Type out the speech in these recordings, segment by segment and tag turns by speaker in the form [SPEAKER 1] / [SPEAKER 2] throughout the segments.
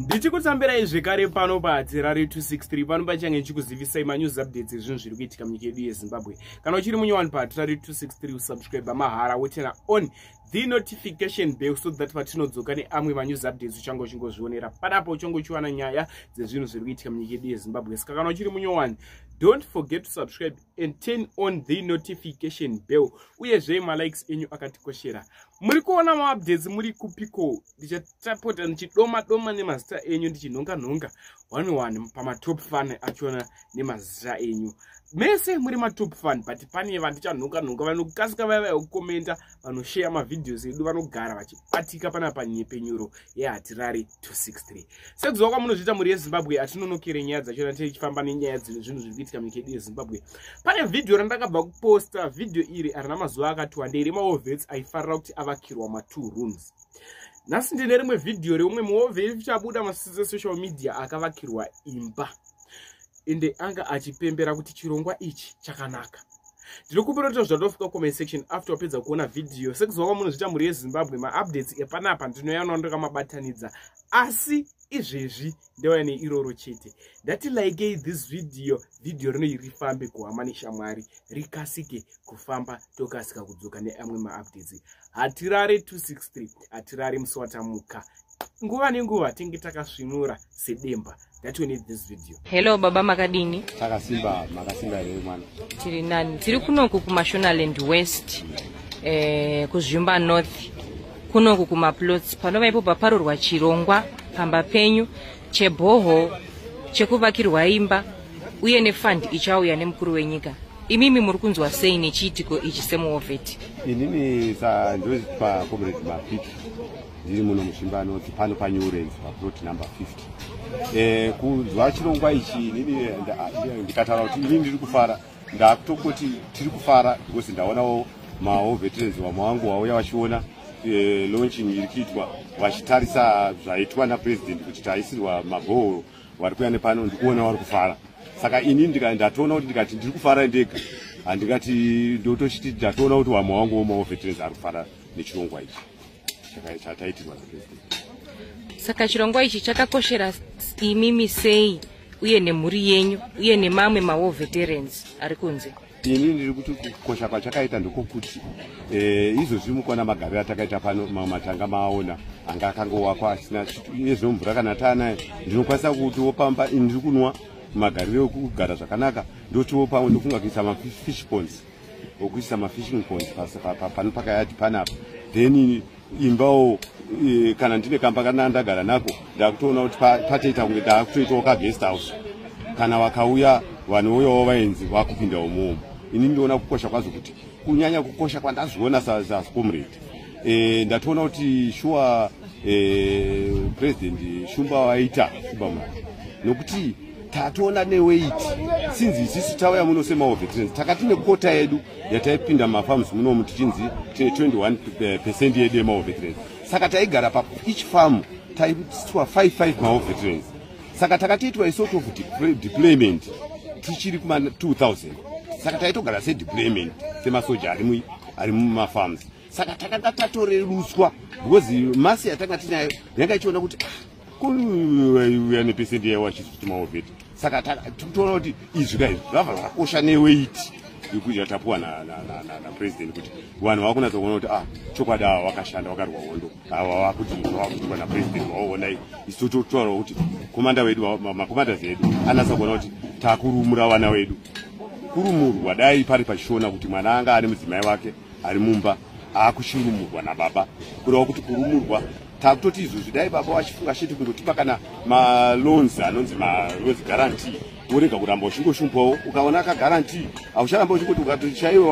[SPEAKER 1] Ndichikutambirai zvekare pano paHatirari 263. Pano pachange ndichikuzivisai manews updates ezvinhu zviri kuitika munyika yedu yeZimbabwe. Kana uchiri munyowani paHatirari 263, usubscribe mahara, woturn on the notification bell so that patinodzoka neamwe manews updates uchange uchingozvionera panapo, uchange uchiwana nyaya dzezvinhu zviri kuitika munyika yedu yeZimbabwe. Saka kana uchiri munyowani, don't forget to subscribe and turn on the notification bell. Uyezve malikes enyu akatikoshera. Muri kuona maupdates muri kupiko? Ndichatapota ndichidoma doma nemazita enyu, ndichinhonga nhonga one one pamatop fan achona nemazita enyu. Mese muri matop fan, but pane vandichanhonga nhonga vanokasika vaya vaya kukomenta, vanosheya mavideos edu, vanogara vachibatika pana panyepenyuro yeHatirari 263. Sekuziva kwamunozviita, mhuri yeZimbabwe, hatinonokere nyaya dzachona, tichifamba nenyaya zvinhu zviri kuitika munyika yedu yeZimbabwe. Pane vhidhiyo randakabva kuposta. Vhidhiyo iri harina mazuva akati wandei, remawar vets aifarira kuti avakirwa ma2 rooms. Nhasi ndine rimwe vhidhiyo reumwe muwar vet chabuda masocial media akavakirwa imba, ende anga achipembera kuti chirongwa ichi chakanaka. Ndinokumbira kuti zvatofika comment section after wapedza kuona vhidhiyo. Sekuziva kwamunozviita, mhuri yeZimbabwe, maupdates epanapa ndinoyanawo ndakamabatanidza, asi izvezvi ndauya neiroro chete. Ndati likei this video, vhidhiyo rinoi rifambe kuhama neshamwari, rikasike kufamba, tokasika kudzoka neamwe maupdates. Hatirare 263, hatirare musi watamuka. Nguva nenguva tinge takasvinura sedemba. Ngatione this video.
[SPEAKER 2] Hello baba, makadini?
[SPEAKER 3] Takasimba, makasimba here mwana?
[SPEAKER 2] Tiri nani. Tiri kunoku kuMashonaland West, kuZvimba North, kunoku kumaplots panova ipo paparurwa chirongwa pamba penyu chebhoho chekuvakirwa imba uye nefund ichauya nemukuru wenyika. Imimi muri kunzwa sei nechiitiko ichi semuwar vet?
[SPEAKER 3] Inini ndozitwa Comrade Mapiki, ndiri muno muZvimba North, pano paNewlands, paplot number 50. Kunzwa chirongwa ichi, inini ndikataura kuti inini ndiri kufara, ndakutongoti tiri kufara because ndaonawo mawar veterans vamwe vangu vauya vachiona launching iri kuitwa, vachitarisa zvaitwa napresident kuti taisirwa mabhohoro. Vari kuuya nepano, ndikuona vari kufara. Saka ini ndatoona kuti ndikati ndiri kufara ndega, handingati ndotochiti ndatoona kuti vamwe vanguwo mawar veterans ari kufara nechirongwa ichi chataitirwa napresident.
[SPEAKER 2] Saka chirongwa ichi chakakoshera imimi sei, uye nemhuri yenyu, uye nemamwe mawar veterans ari kunze?
[SPEAKER 3] Ini ndiri kuti kukosha kwachakaita ndekokuti izvozvi mukuona magariro atakaita pano, mamwe matanga maaona anga akangowakwa asina nezvino mvura kana taanayo, ndinokwanisa kutiwo pamba ndiri kunwa, magariro ekugara zvakanaka. Ndotiwo pamwe ndofunga kuisa mafish ponds, okuisa mafishing ponds pano pakayati panapa. Then imbawo, kana ndine kamba kana ndagara nako, ndakutoona kuti patoita kunge ndakutoitawo kaguest house. Kana vakauya, vanouyawo vaenzi vakupinda umomo. Ini ndinoona kukosha kwazo kuti kunyanya kukosha kwandazviona sacomrade, ndatoona kuti shuwa President Shumba vaita shumba munhu, nokuti tatoona neweight since isisu tauya muno semawar veterans, takati nequota yedu yataipinda mumafarms munomu tichinzi tine 21% yedu yemawar veterans. Saka taigara pa each farm taiswa 55 mawar veterans. Saka takatoitwa isort of deployment tichiri kuma 2000. Saka taitogara sedeployment, semasoja ari mumafarms. Saka takanga tatorerutswa because mass yatanga tinayo yanga ichiona kuti kuuya nepesendi yaiwa chisuti mawar vet. Saka tikutoona kuti izvi ka izvi zvabva zvakosha neweight yatapuwa napresident, kuti vanhu vakunatsa kuona kuti ah, chokwadi ava vakashanda, vakarwa hondo, ava vakuti vakuitwa napresident vaoonai. Isu tototaura kuti komanda vedu, macommanders edu anatsa kuona kuti takurumura vana vedu. Kurumurwa dai pari pachishona kuti mwana anga ane mudzimai wake ari mumba aakuchirumurwa nababa, kureva kuti kurumurwa takutoti izvozvi dai baba vachifunga chete kungotipa kana maloans anonzi maloans guarantee, worega kuramba uchingoshumpawo. Ukaona kaguarantee, haucharamba uchingoti ukati chaiwe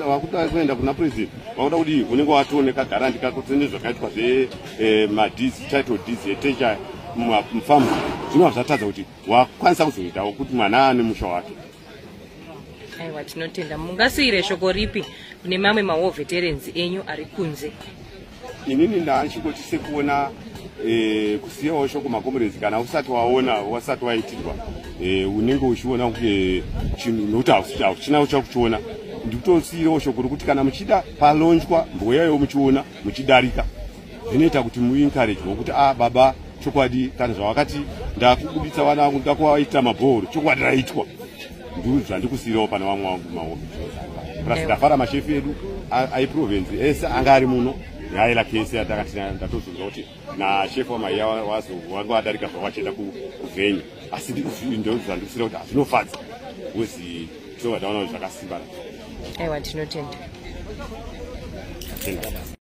[SPEAKER 3] wakuda kuenda kuna president, wakuda kudii, unenge watone kaguarantee kako sene zvakaitwa zvemadeeds, title deeds etecha mufamu. Zvinova zvatadza kuti wakwanisa kuzoitawo kuti mwana ane musha wake.
[SPEAKER 2] Aiwa, tinotenda. Mungasiyire shoko ripi kune mamwe mawar veterans enyu ari kunze?
[SPEAKER 3] Inini ndachingoti sekuona kusiyawo shoko macomrades, kana usati waona, wasati waitirwa, unenge uchiona kunge chinhu, nokuti hauchina chakuchiona. Ndikutosiyirawo shoko rokuti kana muchida palaunchwa, mboyaiwo muchiona muchidarika, zvinoita kuti muencourage wokuti a ah, baba. Chokwadi, kana zvawakati ndakubuditsa vana vangu, ndakuvaita mabhoro, chokwadi raitwa. Nduru zvandikusiyirawo pana vamwe vangu maofficials. Plus ndafara mashefu edu aiprovince ese anga ari muno neailaki ese atakati. Ndatozonzwa kuti nashefu wamaiya wanga wadarika zvavachienda kuvenue, asi ndo zvandikusiyira kuti hazvinofadza because tinobva taona kuti zvakasimba.
[SPEAKER 2] Aiwa, tinotenda.
[SPEAKER 3] Tenda.